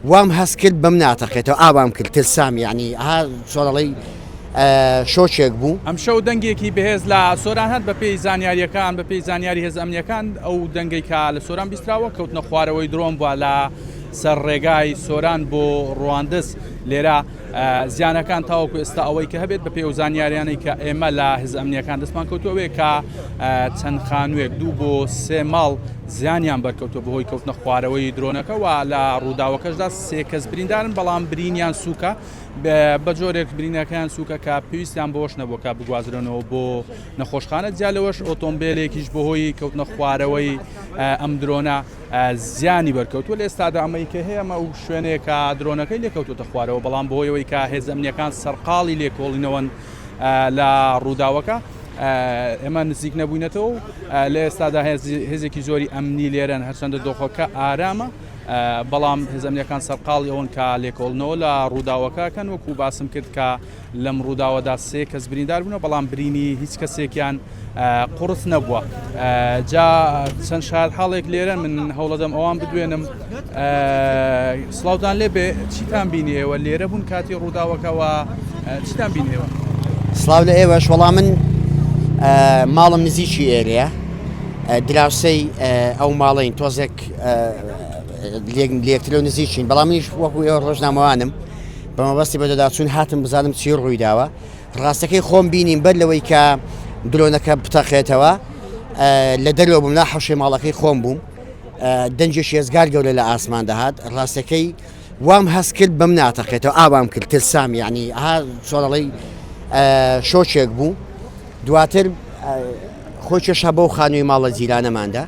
وام هەست کرد بەم ناتەقێتەوە ئاوام کرد ترسام یعنی ها چۆنەڵی شۆکێک بوو. ئەمشەو دەنگێکی بەهێز لە سۆران هات، بەپێی زانیارییەکان بەپێی زانیاری هێزە ئەمنییەکان ئەو دەنگەی کە لە سۆران بیستراوە کەوتنە خوارەوەی درۆن بووە لە سەر ڕێگای سۆران بۆ ڕواندز لێرە زیانەکان تاوەکو ئێستا ئەوەی کە هەبێت بەپێی ئەو زانیاریانەی کە ئێمە لە هێزە ئەمنییەکان دەستمان کەوتووە ئەوەیە کە چەند خانووێک دوو بۆ سێ ماڵ زیانیان بەرکەوتووە بەهۆی کەوتنە خوارەوەی درۆنەکە و لە ڕووداوەکەشدا سێ کەس بریندارن بەڵام برینیان سووکە بە جۆرێک برینەکەیان سووکە کە پێویستیان بەوەش نەبووە کە بگوازرێنەوە بۆ نەخۆشخانە جیا لەوەش ئۆتۆمبیلێکیش بەهۆی کەوتنە خوارەوەی ئەم درۆنە زیانی بەرکەوتووە لە ئێستادا ئەمەی کە هەیە ئەمە ئەو شوێنەیە کە درۆنەکەی لێکەوتوتە خوارەوە بەڵام بەهۆیەوەی کە هێز ئەمنیەکان سەرقاڵی لێکۆڵینەوەن لە ڕووداوەکە ئێمە نزیک نەبووینەتەوە و لە ئێستادا هێزێکی زۆری ئەمنی لێرەن هەرچەندە دۆخەکە ئارامە بەڵام هێزە ئەمنیەکان سەرقاڵی ئەوەن کە لێکۆڵنەوە لە ڕووداوەکە کەن وەکو باسم کرد کە لەم ڕووداوەدا سێ کەس بریندار بوون بەڵام برینی هیچ کەسێکیان قوڕس نەبووە جا چەند شار حاڵێک لێرە من هەوڵەدەم ئەوان بدوێنم سڵاوتان لێ بێ چیتان بینی ئێوە لێرە بوون کاتی ڕووداوەکەەوە چیتان بینیەوە؟ سڵاو لە ئێوەش وەڵا من ماڵم نزیکی ئێرەیە دراوسەی ئەو ماڵین تۆزێک لێکتر و نزیکین بەڵام منیش وەکو ئێوە ڕۆژنامەوانم بە مەبەستی بەدەداچوون هاتم بزانم چی ڕوویداوە ڕاستەکەی خۆم بینیم بەر لەوەی کە درۆنەکە بتەقێتەوە لە دەرەوە بووم لا حەوشەی ماڵەکەی خۆم بووم دەنگێکی ئێزگار گەورە لە ئاسمان دەهات ڕاستەکەی وام هەست کرد بەم ناتەقێتەوە ئاوام کرد ترسام یعنی ها چۆنەڵی شۆکێک بوو دواتر خۆی کێشا بەو خانووی ماڵە جیرانەماندا.